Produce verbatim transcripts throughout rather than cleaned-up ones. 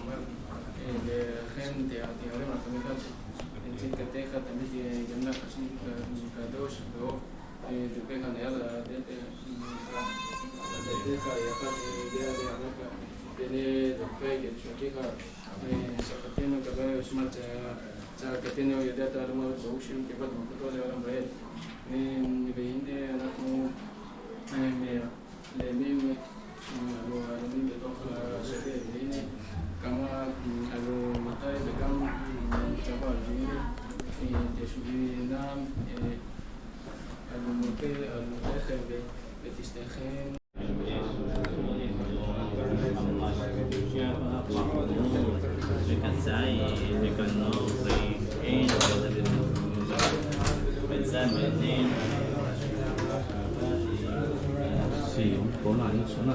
Eh, le khen te a te ore ma te ka, eh, tin ka te ka te mi te, eh, gamla ka sin ka, ka dos do, eh, de pe ka ne ala de te, mm, ka, de te ka ya ka te de de ka, te ne de pe ke so te ka, eh, sa ka te no ka ba sma cha, cha ka te no ya da ta ma do shi ke ba do ko to le ala ba, eh, ni be inde na ko, eh, me, Lenin, eh, alo, alo, Lenin, eh, Lenin, kama, mm, alo, Matai, Begam, mm, Jabal, Lenin, eh, Tesubina, eh, alo, Moke, alo, Techen, Be-, Betistechen. Sim, por lá, isso, né?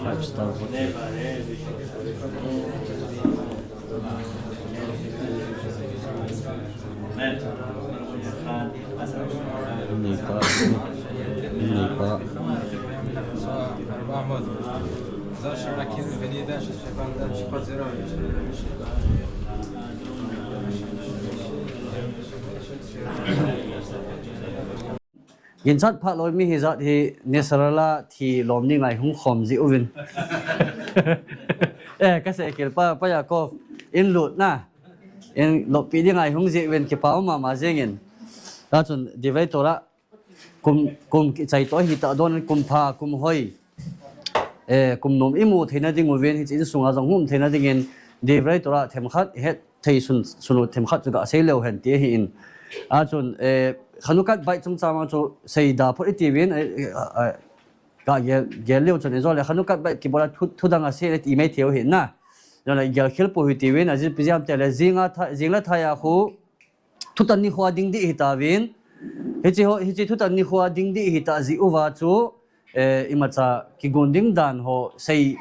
Five star hotel. Nepal. Nepal. Ginchat phat loi mi hijat hi Nasrallah thi lom ni ngai hung khom ji uvin. Eh, ka se kil pa, pa Yaakov, in lut na. In lop pi di ngai hung ji uvin kipa um mama jingin. Ta chun Divrei Torah kum, kum kichai to hi ta don kum pha, kum hoi. Eh, kum nom i mu theina ding uvin, hichi insunga jong hum theina dingin, Divrei Torah themkhat, het thei sun, sunu themkhat chu ga sei leu hen ti ahi in. A chun, eh, Hanukat bai chung chama chu sei da phot i ti uvin, eh, eh, eh, ga gel, gel leu chun, eh, jole Hanukat bai kibol a thu, thu dang a sei le ti mai thei u hi na. Jole gel khel po hi ti uvin, a jin pijiam te le, jing a tha, jing le thai a khu, thutan nikho a ding di hi ta uvin. Hichi ho, hichi thutan nikho a ding di hi ta ji uva chu, eh, imacha kigon ding dan ho sei,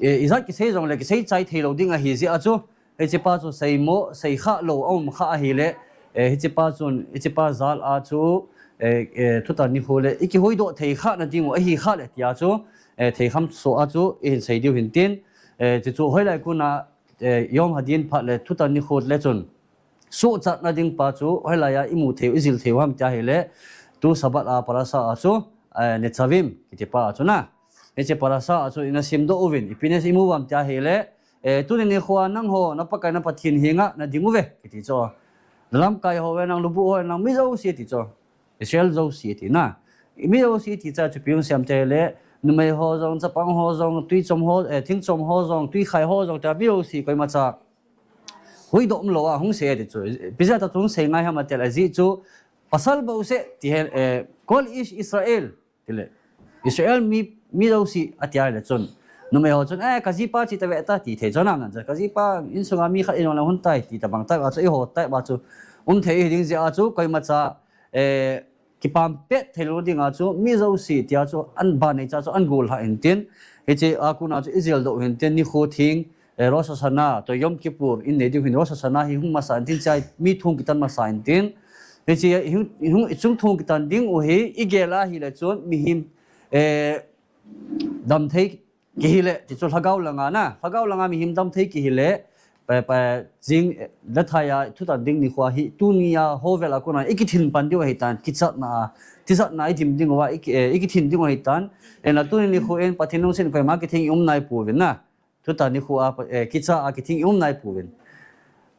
eh, ijat kisei jong le kisei chai thei lo ding ahi ji a chu. Hichi pa chu sei mo, sei kha lo a um kha ahi le, eh, hichi pa chun, hichi pa jal a chu, eh, eh, thutan nikho le, i kihoi doh thei kha na ding u ahi kha le ti a chu, eh, thei kham so a chu, i hin sei diu hin tin, eh, ti chu hoilai kun a, eh, Yom Hadin phat le thutan nikho le chun, suhchatna ding pa chu, hoilai a i mu thei u, i jil thei u ham ti a hi le, tu Sabbath a parasha a chu, eh, Netzavim, kiti pa a chu na. Hichi parasha a chu i na sim doh uvin, ipi na i mu uvam ti a hi le, eh, tuni nikho a nang ho, na Pakai na Pathen henga na ding uve, kiti chu. Na lamkai ho ve, nang lubu ho, nang mi jouse ti chu. Israel jouse ti na. Mi jouse ti cha chu pi hung siam te le, numei ho jong, chapang ho jong, tui chom ho, eh, thing chom ho jong, tui khai ho jong, ta mi jouse koimacha. Hui dom lo a hung sei ti chu. Pija ta chu hung sei ngai ham a tel a ji chu. Pasal bouseh ti he, eh, Kol Ish Israel. Ti le. Israel mi, mi jouse a ti a le chun. Numei ho chun, eh, ka jipa chi ta ve ta ti thei chun am nan cha. Ka jipa insunga mi khat in jong le hun tai ti ta bang ta a chu i ho tai ba chu. Um thei hi ding ji a chu koimacha, eh, kipam pet thei lo ding a chu, mi jouse ti a chu, an ban nei cha chu, an gol ha in tin. Hichi a kun a chu, i jil doh hin tin, nikho thing, eh, Rosh Hashanah, to Yom Kippur, in nei diu hin Rosh Hashanah hi hung masa in tin, chai mi thung kitan masa in tin. Hichi hung, hung i chung thung kitan ding u hi, i gel a hi le chun, mihem, eh, dam thei kihi le, ti chu lhagao langa na, lhagao langa mihem dam thei kihi le, pa, pa, jing, eh, le thai a, thutan ding nikho a hi, tuni a, ho vel a kun a, i kithin pan diu ahi tan, kichatna a, tijatna i dim ding uva, i ki, eh, i kithin ding u ahi tan, eh, na tuni nikho in, Pathen lungset in koima kithing i um nai pouvin na. Thutan nikho a, eh, kicha a kithing i um nai pouvin.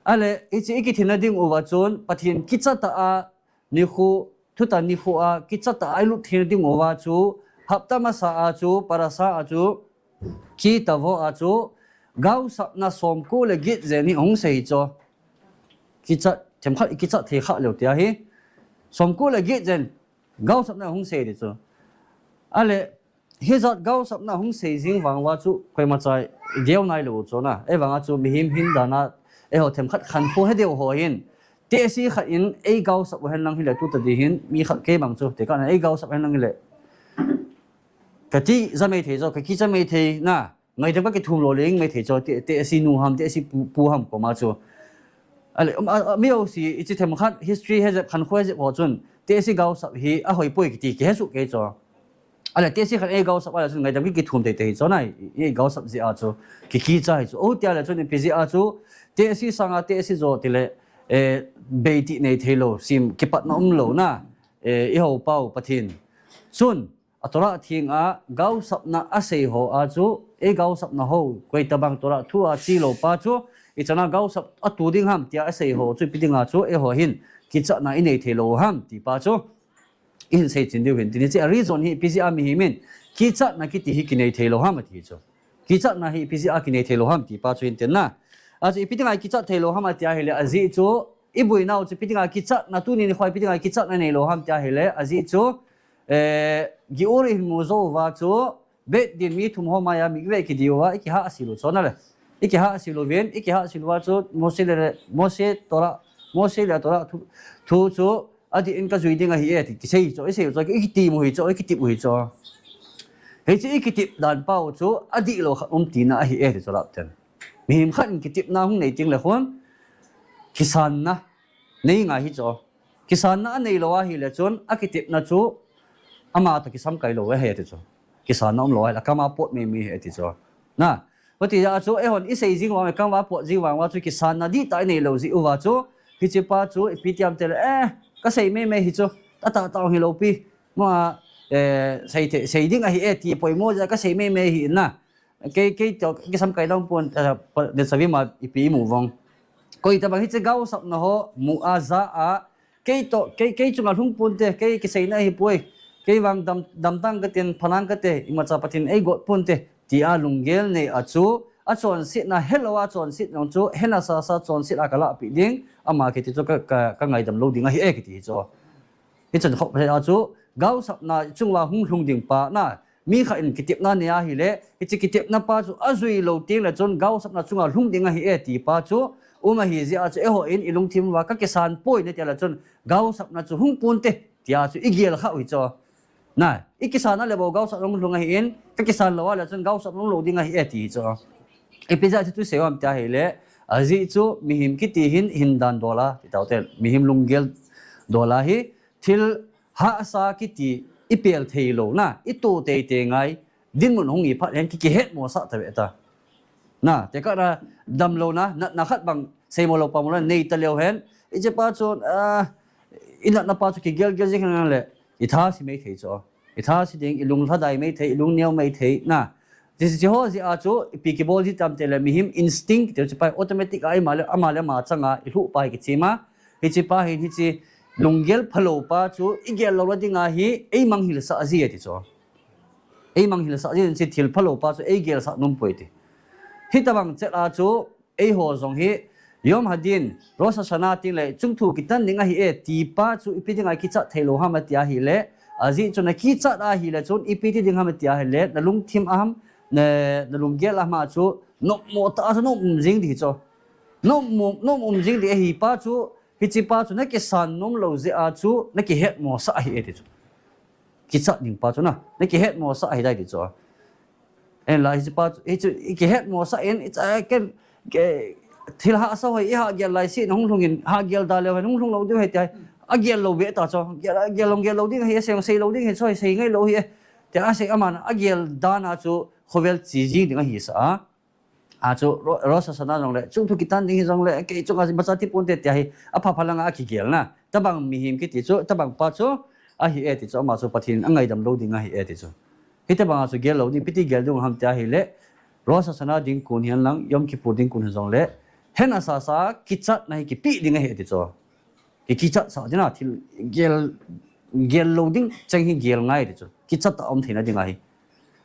A le, hichi i kithinna ding uva chun, Pathen kicha tah a, nikho, thutan nikho a, kicha tah a i lut theina ding uva chu, hapta masa a chu, parasha a chu, Ki Tavo a chu, gaosapna somko le get jen hi hung sei chu. Kicha, themkhat, kicha thei kha leu ti a hi. Somko le get jen, gaosapna hung sei ti chu. A le, Hijat gaosapna hung sei jing vang uva chu, koimacha i gel nai lou u chu na. Ei vang a chu mihem hin dan a, eiho themkhat khankho he deu ho hin. Tehse khat in ei gaosap u hen lang hi le tu ta di hin, mi khat kei bang chu, tekah na ei gaosap hen lang hi le. Ka tija mai thei chu, ka kicha mai thei na, ngaidam ka kithum lo leng mai thei chu, te, tehse nu ham, tehse pu, pu ham koma chu. Ale, um, a, a, mi jouse, hiche themkhat history hejep, khankho hejep ho chun, tehse gaosap hi ahoi poi kiti kihe soh kei chu. Ale, tehse khat ei gaosap ale chun ngaidam ki, kithum teitei hi chu na, i, i gaosap jeh a chu, ki, kicha hi chu. O, tia le chun ipi jeh a chu, tehse sanga tehse jo tile, eh, beiti nei theilou, sim kipatna umlou na, eh, ihou pau Pathen. Chun, a Torah theng a gaosapna asei ho a chu, ei gaosapna ho, koi tabang Torah thu a chelou pa chu, ichan a gaosap atu ding ham tia asei ho chu, ipi dinga chu, eiho hin kichatna inei theilou ham ti pa chu, ihin seichen diu hin tin, hiche a reason hi ipi jeh a mihem in kichatna kiti hi kinei theilou ham ati chu. Kichatna hi ipi jeh a kinei theilou ham ti pa chu hin tin na. Achu ipi dinga kichat theilou ham ati ahile, ajeh chu, iboinau chu ipi dinga kichatna, tuni nikho ipi dinga kichatna neilou ham ti ahile, ajeh chu, eh, Giur ihin mu jou uva chu, Beit Din mi thum ho maiya mikveh kidiu va, ikihahsel u chu na le. Ikihahsel uvin, ikihahsel uva chu, Mose le, Mose Torah, Mose le Torah thu, thu chu, adih in kajui ding ahi e, ti kisei chu, isei u chu, ikitep u hi chu, ikitep u hi chu. Hiche ikitep dan pau chu, adihlou khat um tina ahi e, ti chu Rab ten. Mihem khat in kitepna hung nei teng le khun, kisanna nei ngai hi chu. Kisanna aneilou ahile chun, akitepna chu, ama toh kisamkai lou ahi e ti chu. Kisanna umlou ahile, akam a pot meimei ahi e ti chu. Na, hiti jeh a chu, eihon isei jing uva, akam a pot jing uva chu, kisanna dihtah ineilou jeh uva chu, hiche pa chu, ipi ti ham tile, eh, kasei meimei hi chu, atahtah hilou pi, mo a, eh, sei the, sei ding ahi e ti poimo jeh a kasei meimei hi na. Kei, kei toh, kisamkai lou pon, eh, pa, Nesavi ma ipi imu vang. Koi tabang hiche gaosapna ho, mu a, ja a, kei toh, kei, kei chunga lhung ponte, kei kiseina ahipoi, kei vang dam, damtang katen, phanang kate, imacha Pathen eigot ponte, tia lunggel nei a chu, achonsetna helou a chonset jong chu, hena sasa chonset a kalahpeh ding, ama kiti chu ka, ka, kangaidam lou ding ahi e kiti hi chu. Hichun khop a chu, gaosapna chunga hung lhung ding pa na, mi khat in kitepna nei ahile, hiche kitepna pa chu ajui lou teng le chun gaosapna chunga lhung ding ahi e ti pa chu, um ahi jeh a chu eihon ilungthim uva kakisan poi nati le chun gaosapna chu hung ponte, tia chu igel kha u hi chu. Na, ikisan a le bou gaosap hung lhung ahin, kakisan lou a le chun gaosap hung lou ding ahi e ti hi chu. Ipi jeh a chu sei u ham ti ahile, ajeh chu mihem kiti hin hindan dol a, ti tau te, mihem lunggel dol a hi, thil hahsa kiti ipel thei lou na, ito teitei ngai, dinmun hung hi phat hen ki, kihetmosah ta ve ta. Na, tekah na damlouna, natna khat bang seimo lou pamo lou nei ta leu hen, hiche pa chu, ah, inatna pa chu kigel gel jing hen le, itha se mai thei chu. Itha se ding, ilung lhadai mai thei, ilung neo mai thei, na. Hiche ho jeh a chu, ipi kibol ji tam tile mihem instinct, ti chu pa automatic a, ama le, ama le ama changa, ilhuh pa hi kichim a. Hiche pa hin, hiche lunggel phalou pa chu, igel lou na dinga hi, eimang hilsah ji e ti chu. Eimang hilsah ji, hiche thil phalou pa chu, eigelsah nom poi ti. Hitabang chet a chu, eiho jong hi, Yom Hadin, Rosh Hashanah teng le, chungthu kitan ding ahi e, ti pa chu, ipi dinga kichat thei lou ham ati ahile, ajeh chu na kichat ahile chun, ipi ti ding ham ati ahile, na lungthim a ham, na, na lunggel a ham a chu, nopmo tah a chu, nom um jing ding chu. Nom, nom um jing ding ahi pa chu, hiche pa chu, na kisan nom lou jeh a chu, na kihetmosah ahi e ti chu. Kichat ding pa chu na, na kihetmosah ahi tai ti chu. Ahinla hiche pa chu, hichu, i kihetmosah in, i cha, ken, ke, thil hahsa ho, i hagel lai seh in, hung lhung in, hagel da leu hen, hung lhung lou diu ahi ti ahi. Agel lou ve ta chu, gel, gel lou, gel lou ding ahi, sei, sei lou ding ahi, sei, sei ngai lou ahi. Tia asei aman, agel dan a chu, khovel che jing ding ahi sa a. A chu, Ro-, Rosh Hashanah jong le, chungthu kitan ding hi jong le, kei chunga imacha ti ponte tia hi, apha pha langa akigel na. Tabang mihem kiti chu, tabang pa chu, ahi e ti chu, ama chu Pathen in angaidam lou ding ahi e ti chu. Hitabang a chu gel lou ding, ipi ti gel ding ham tia ahile, Rosh Hashanah ding kon hihen lang, Yom Kippur ding kon hihen jong le, hena sasa kichatna hi kipeh ding ahi e ti chu. Ki, kichat sah ding a, thil gel, gel lou ding, cheng hi gel ngai ti chu. Kichat a um theina ding ahi.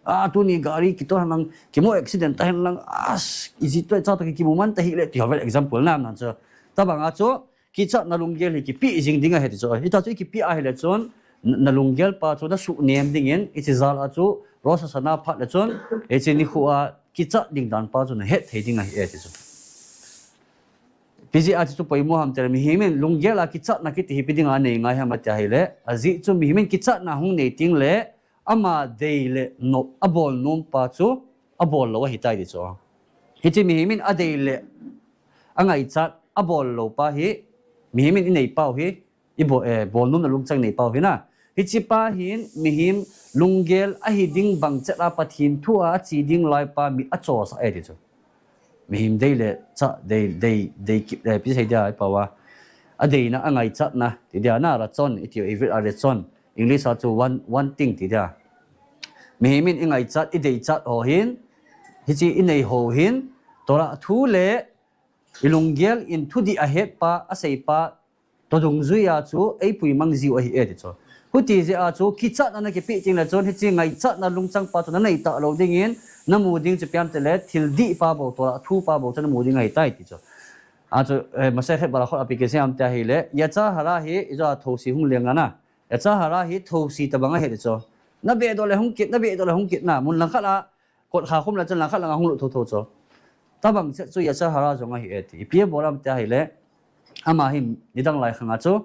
A, tuni gari kitoh hen lang, kimo accident ta hen lang, as, iji toh, cha toh ki, kimu man ta hile, ti ho vel example na, na chu. Tabang a chu, kichatna lunggel hi kipeh jing ding ahi ti chu. Hita chu i kipeh ahile chun, na, na lunggel pa chu na suhnem ding in, hiche jal a chu, Rosh Hashanah phat le chun, hiche nikho a kichat ding dan pa chu na het thei ding ahi e ti chu. Ipi jeh a chu poimo ham tile mihem in lunggel a kichatna kiti hi ipi dinga nei ngai ham ati ahile, ajeh chu mihem in kichatna hung nei teng le, ama dei le nop, abol nom pa chu, abol lou ahi tai ti chu. Hiche mihem in adei le, angaichat, abol lou pa hi, mihem in inei pau hi, ibol, eh, bol nom na lungchang nei pau hi na. Hiche pa hin, mihem lunggel ahi ding bang chet a Pathen thu a ache ding lai pa mit achosah e ti chu. Mihem dei le chah, dei, dei, dei kip, eh, ipi sei dia, ipi pau a. Adeina, angaichatna, ti dia na, רצון, iti, Ivrit a רצון, English a chu want, wanting, ti dia. Mihem in ingaichat, ideichat ho hin, hiche inei ho hin, Torah thu le ilunggel in thudih ahet pa, asei pa, toh dungjui a chu eipui mang jiu ahi e ti chu. Huti jeh a chu kichatna nakipe teng le chun hiche ngaichatna lungchang pa chu nanei talou dingin, namu ding chu ipi ham itile thil dih pa bou, Torah thu pa bou chu namu ding ahitai ti chu. A chu, eh, Masechet Berachot a ipi kisei ham tia ahile, Yetzer Hara hi, ijeh a thousi hung leng a na. Yetzer Hara hi thousi tobang ahi ti chu. Nabedoh le hung kit, nabedoh le hung kit na, mun langkhat a, kot kha khum le chun langkhat lang a hung lut thotho chu. Tobang chet chu Yetzer Hara jong ahi e ti. Ipi abol ham tia ahile, ama hi nidang lai khang a chu,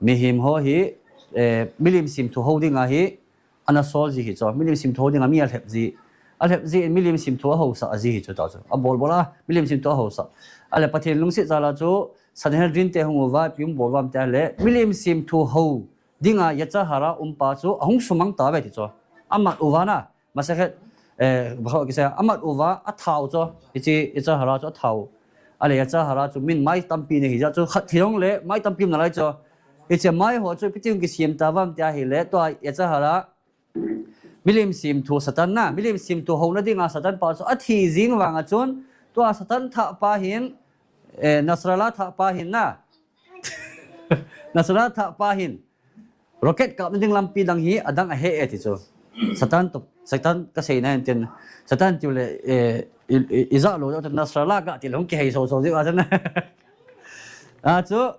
mihem ho hi, eh, milim semthu ho ding ahi, ana sol ji hi chu. Milim semthu ho ding a mi alhep ji. Alhep ji in milim semthu ahaosah ji hi chu ta chu. Abol bol a, milim semthu ahaosah. Ale Pathen lungset jal a chu, Sanhedrin te hung uva, ipi hung bol uvam tia ahile, milim semthu ho ding a Yetzer Hara um pa chu, ahung sumang tauve ti chu. Amat uva na, Masechet, eh, Berachot kisei a, amat uva, athau chu, hiche, Yetzer Hara chu athau. Ale Yetzer Hara chu min mai tampi nei hi jeh a chu, khat thi jong le, mai tampi um nalai chu. Hiche mai ho chu, ipi ti hung kisem tauvam tia ahile, tua Yetzer Hara, milim semthu Satan na, milim semthu houna ding a Satan pa chu, athi jing vang a chun, tua Satan thah pa hin, eh, Nasrallah thah pa hin na, Nasrallah thah pa hin, rocket kapna ding lampi dang hi adang ahe e ti chu. Satan toh, Satan kasei na hin tin, Satan tiu le, eh, i, i, ijat lou, Nasrallah ga ti le hung kihei soso jiu a chun. A chu,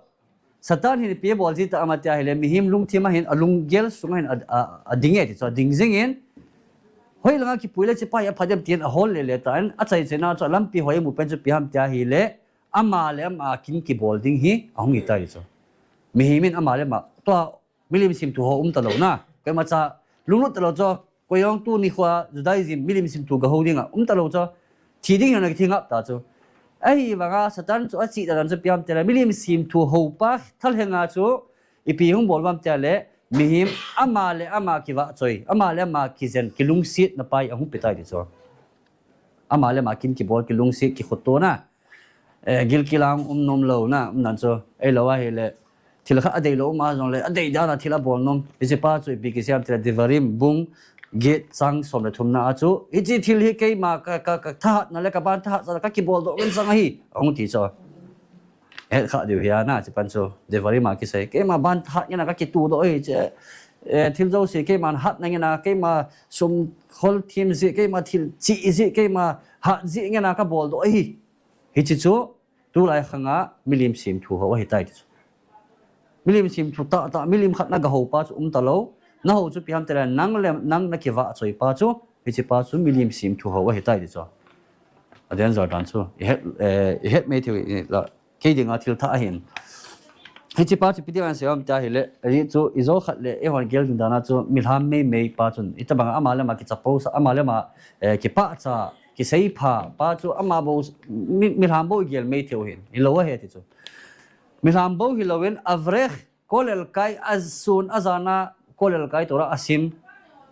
Satan hin ipi abol ji ta ham tia ahile, mihem lungthim a hin, alunggel sung a hin, a, a, ading e ti chu, ading jing in, hoilang a kipui le hiche pa hi apha dem tin ahol le le tan, achai chai na chu, alampi hoi amu pen chu ipi ham tia ahile, ama le ama kin kibol ding hi, ahung hitai ti chu. Mihem in ama le ama, tua, milim semthu ho um talou na. Koima cha lunglut talou chu. Koi jong tuni khoa Judaism milim semthu ga hou ding a um talou chu. Thi ding hi ana kithi ngap ta chu. Ahivang a Satan chu achih dan chu ipi ham tia le milim semthu ho pa thalheng a chu ipi hung bol uvam tia le mihem ama le ama kivahchoi, ama le ama kijen, kilungsetna pa hi ahung pe tai ti chu. Ama le ama kin kibol, kilungset, kikhoto na. Eh, gilkel a um nom lou na, um dan chu. Ahilou ahile, thil khat adei lou um a jong le, adei dan a thil abol nom. Hiche pa chu ipi kisei ham tia le Devarim bung get chang som le thum na a chu. Hiche thil hi keima ka, ka, ka thahatna le kaban thahat sa ka kibol doh ngen chang ahi. Ahung ti chu. Het kha diu hi a na, hiche pan chu. Devarim a kisei. Keima ban thahat ngen a ka kitu doh ahi chu. Eh, thil jouse keiman hatna ngen a, keima sum khol thim jeh, keima thil chih jeh, keima hat jeh ngen a ka bol doh ahi. Hiche chu, tulai khang a milim semthu ho ahitai ti chu. Milim semthu tahtah, milim khat na ga hou pa chu um talou. Na hou chu ipi ham tia le nang le, nang na kivahchoi pa chu, hiche pa chu milim semthu ho ahitai ti chu. A danger dan chu. I het, eh, i het mai thei u, i la, kei ding a thil thah ahin. Hiche pa chu ipi ti vang sei uvam tia ahile, ajeh chu i jo khat le, eihon gel ding dan a chu, milham mei mei pa chun, itobang a ama le ama kichapo sa, ama le ama, eh, kipah cha, kisei pha pa chu ama bou, mi, milham bou igel mei thei u ahin, hilou ahi ti chu. Milham bou hilou in, avrech, kolel kai, asun, ajan a kolel kai, Torah asim.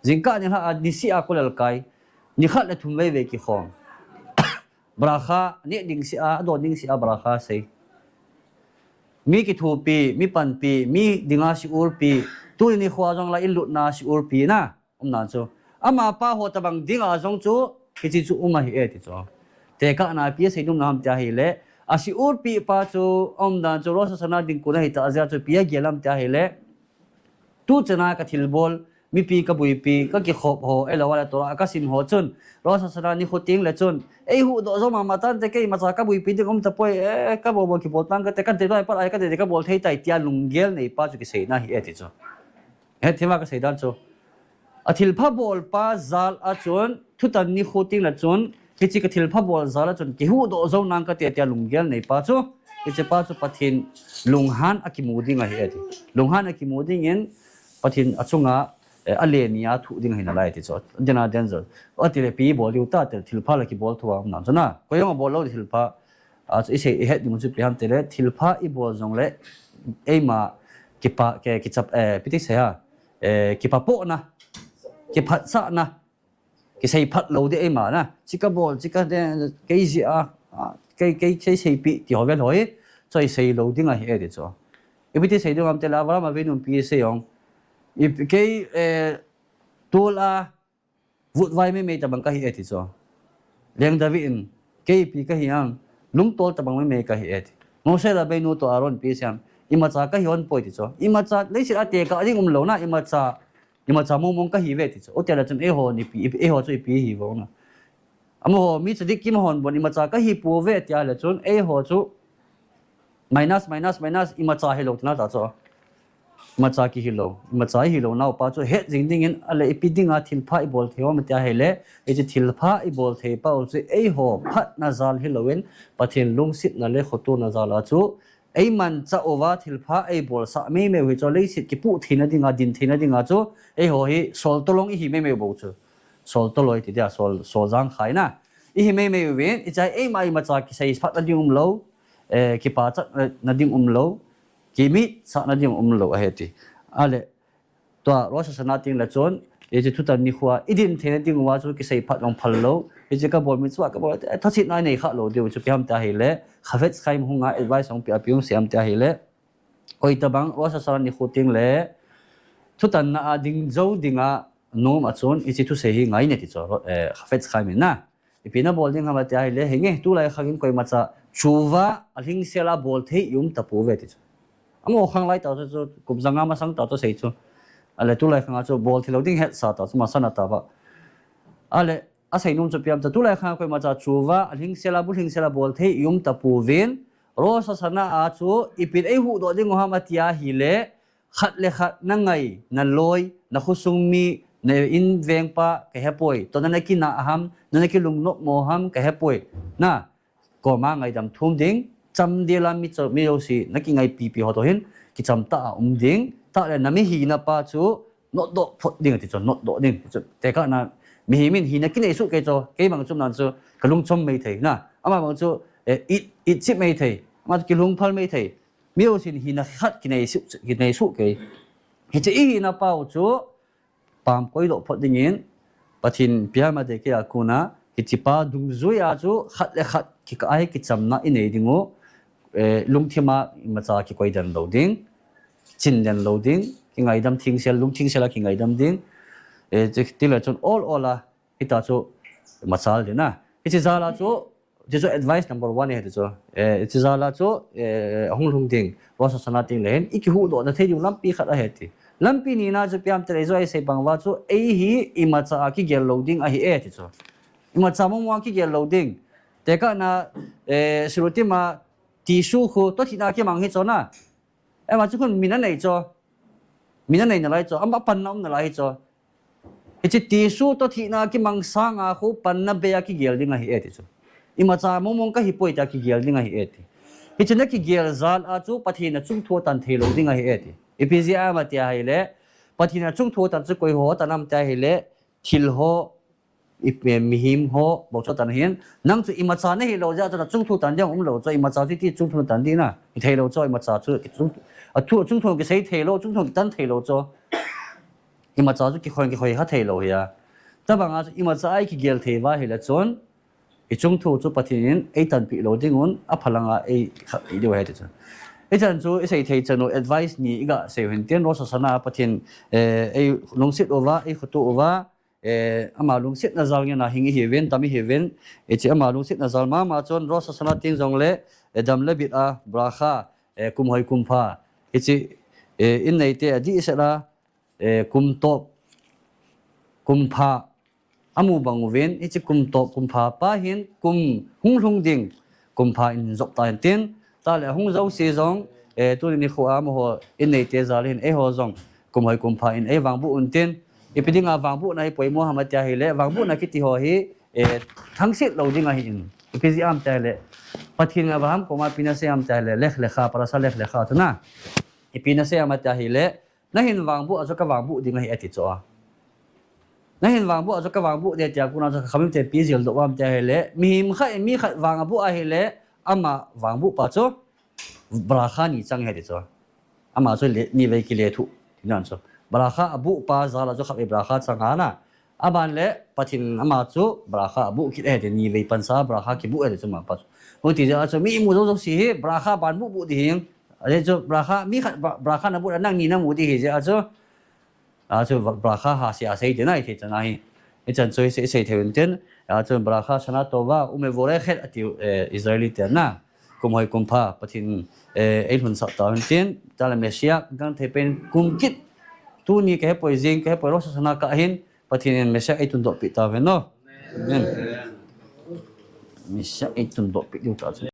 Jingkah nilhah a, nisih a kolel kai. Nikhat le thum vei vei kikhom. Bracha, neh ding seh a, adon ding seh a, bracha sei. Mi kithopi, mi panpi, mi dinga shiur pi, tuni nikho a jong la in lutna shiur pi na. Um nan chu. Amapa ho tobang dinga jong chu, hiche chu um ahi e ti chu. Tekahna ipi asei nom na ham tia ahile, ashiur pi pa chu, um dan chu, Rosh Hashanah ding kon ahi tah jeh a chu, ipi agel ham tia ahile, tu chana ka thilbol, mipi ka buipi, ka kikhop ho, ahilou le Torah ka sim ho chun, Rosh Hashanah nikho teng le chun, ei huhdoh jou mama tante, keimacha ka buipi ding um tapoi, eh, ka bol bol kibol tang kate, ka dei lai pat a ka dei dei ka bol thei tai tia lunggel nei pa chu kiseina ahi e ti chu. Hethima ka seidan chu. A thilpha bol pa jal a chun, thutan nikho teng le chun, hiche ka thilpha bol jal a chun, kihuhdoh jou nang kate tia lunggel nei pa chu, hiche pa chu Pathen lunghan a kimu ding ahi e ti. Lunghan a kimu dingin, Pathen a chunga, eh, a le ni a thuh ding ahi nalai ti chu. Dena danger. Atile ipi bol diu ta, tel thilpha la kibol thou a um nan chu na. Koi jong abol lou thilpha. A, chu i sei, i het ding chu ipi ham tile, thilpha i bol jongle, eima kipa, ke, kichap, eh, ipi ti sei a, eh, kipapohna, kiphatsahna, kisei phat lou ding eima na. Chi ka bol, chi ka de, kei jeh a, a, kei, kei, kei seipi ti ho vel ho hi, chu i sei lou ding ahi e ti chu. Ipi ti sei ding ham tile, Abraham avei numpi sei jong. I, kei, eh, tol a, vutvai meimei tabang ka hi e ti chu. Leng David in, kei ipi ka hi ham, lungtol tabang meimei ka hi e ti. Mose le Abraham nu toh Aaron pi siam, imacha ka hi hon poi ti chu. Imacha, leiset a tekah ding um lou na, imacha, imacha mongmong ka hi ve ti chu. Chutile chun eiho ipi, ipi, eiho chu ipi hi vo na. Amaho mi thadik kim hon bon imacha ka hi pouve tia le chun, eiho chu minus, minus, minus, imacha hilou tina ta chu. Imacha kihilou, imacha hilou nau pa chu het jing dingin, ale ipi dinga thilpha i bol thei ham tia hile, hiche thilpha i bol thei pa u chu eiho phatna jal hilouvin, Pathen lungsetna le khotona jal a chu, eimanchah uva thilpha ei bolsah meimei u hi chu leiset kipuh theina dinga, din theina dinga chu, eiho hi sol tolong i hi meimei u bou chu. Sol toloi ti dia, sol, sol jang khai na. I hi meimei uvin, hiche a eima imacha kisei phatna ding um lou, eh, kipachatna ding um lou, kimitsahna ding um lou ahi ti. Ale, tua Rosh Hashanah teng le chun, hiche thutan nikho a, i din theina ding uva chu kisei phat jong phal lou. Hiche ka bol mi chu a ka bol, eh, thachitna i nei kha lou diu chu ipi ham tia hile, Chafetz Chaim hunga advice hung pe a ipi hung sei ham tia hile, koi tabang Rosh Hashanah nikho teng le, thutanna a ding jou dinga nom a chun, hiche thusei hi ngai ne ti chu, eh, Chafetz Chaim in na. Ipi na bol ding ham tia hile, henge, tulai khang in koimacha tshuva alhingsel a bol thei i um tapouve ti chu. Amaho khang lai tah chu, chu kum janga masang tah chu sei chu. Ale tulai khang a chu bol thei lou ding hetsa tah chu masang a tah ba. Ale asei nom chu ipi ham tia, tulai khang a koimacha tshuva alhingsel a, bu lhingsel a bol thei i um tapouvin, Rosh Hashanah a chu ipin ei huhdoh ding u ham tia hile, khat le khat na ngai, na loi, na khosung mi, na invengpa ka hepoi. Tua na, na kinah ham, na, na kilungnop mo ham ka hepoi. Na, koma ngaidam thum ding, chamdel a mi cho, mi jouse, na kingaipipi ho toh hin, kicham tah a um ding, tah le na mi hina pa chu, notdoh phot ding ti chu, notdoh ding. Chu, tekah na, mihem in hina kinei soh kei chu, kei bang chu umdan chu, ka lungchom mai thei. Na, ama bang chu, eh, it, it chip mai thei, ama chu kilungphal mai thei. Mi jousen hina khat kinei soh, kinei soh kei. Hiche i hina pa u chu, pam koidoh phot dingin, Pathen ipi ham tia kei a kona, hiche pa dungjui a chu khat le khat kikah a hi kichamna i nei ding u, eh, lungthim a imacha kikoi den lou ding, chin den lou ding, kingaidam thengsel, lung thengsel a kingaidam ding, eh, chu tile chun ol ol a, hitia chu machal ding na. Hiche jal a chu, Hiche chu advice number one ahi ti chu. Eh, hiche jal a chu, eh, ahung lhung ding, Rosh Hashanah teng le hin, i kihuhdoh na thei ding lampi khat ahi ti. Lampi nina chu ipi ham tile, ijou a i sei bang uva chu, ei hi imacha a kigel lou ding ahi e ti chu. Imacha mong mong a kigel lou ding. Tekah na, eh, sirutim a tissue khu, toh thihna kimang hi chu na. Ama chu khun min anei chu. Min anei nalai chu. Ama panna um nalai hi chu. Hiche tissue toh thihna kimang sanga khu panna bei a kigel ding ahi e ti chu. Imacha mong mong ka hi poi tia kigel ding ahi e ti. Hiche na kigel jal a chu Pathen a chungthu atan thei lou ding ahi e ti. Ipi jeh ham tia hile, Pathen a chungthu atan chu koi ho atan ham tia hile, thil ho, i, eh, mihem ho, bou chu atan hin. Nang chu imacha na hi lou jeh a chu na chungthu tan ding um lou chu, imacha chu iti chungthu tan ding na. I thei lou chu, imacha chu, i chung, a thu, chungthu kisei thei lou, chungthu kitan thei lou chu. Imacha chu kikhoi, kikhoi kha thei lou hi a. Tabang a chu imacha a i kigel thei uva hile chun, i chungthu chu Pathen in ei tanpeh lou ding un, aphalang a ei khat i diu ahi ti chu. Hichan chu i sei thei chan u advice ni i ga sei u hin tin, Rosh Hashanah a Pathen, eh, ei lungset uva, ei khoto uva, eh, ama lungsetna jal ngen a hing i hiuvin, dam i hiuvin, hiche ama lungsetna jal mama chun Rosh Hashanah teng jongle, eh, dam le bit a, bracha, eh, kum hoi kum pha, hiche, eh, in neite adih set a, eh, kum top, kum pha, amu bang uvin, hiche kum top, kum pha pa hin, kum hung lhung ding, kum pha in jop ta hin tin, tah le ahung jouse jong, eh, tuni nikho a amaho in neite jal hin, eiho jong, kum hoi kum pha in ei vangboh un tin, ipi dinga vangbohna hi poimo ham tia hile, vangbohna kiti ho hi, eh, thangset lou ding ahin, ipi jeh ham tia hile, Pathen in Abraham koma ipi ana sei ham tia hile, Lech Lecha, parasha Lech Lecha chu na, ipi ana sei ham tia hile, na hin vangboh a chu ka vangboh ding ahi ati chu a. Na hin vangboh a chu ka vangboh ding tia kona chu ka khamim te ipi jildoh ham tia hile, mihem khat in mi khat vang aboh ahile, Ama vangbuh pa chu bracha ni chang ahi ti chu. Ama chu le, ni vei kile thu. Ti nan chu. Bracha abuh pa jal a chu khatvei bracha chang ahi na. Aban le Pathen ama chu bracha abuh kit ahi ti, ni vei pansa bracha kibuh ahi ti chu ama pa chu. Hiti jeh a chu mi imu jou jouse hi bracha ban buh buh ding. Ajeh chu bracha mi khat bra-, bracha nabuh le nangni namu ding ahi jeh a chu. A chu bra-, bracha hahsa asei tina ithei chan ahi. Ichan chu isei, isei thei uvin tin. A chu bracha shana tova umevorechet ati, eh, Israeli te na. Kum hoi kum pha, Pathen, eh, eilhunsah tauvin tin. Chule Messiah, gangthei pen kum kit. Tuni kahepoi, jing kahepoi, Rosh Hashanah kah hin, Pathen in Messiah eitundoh pi tauvin no. Amen. Messiah eitundoh pi diu ta chu.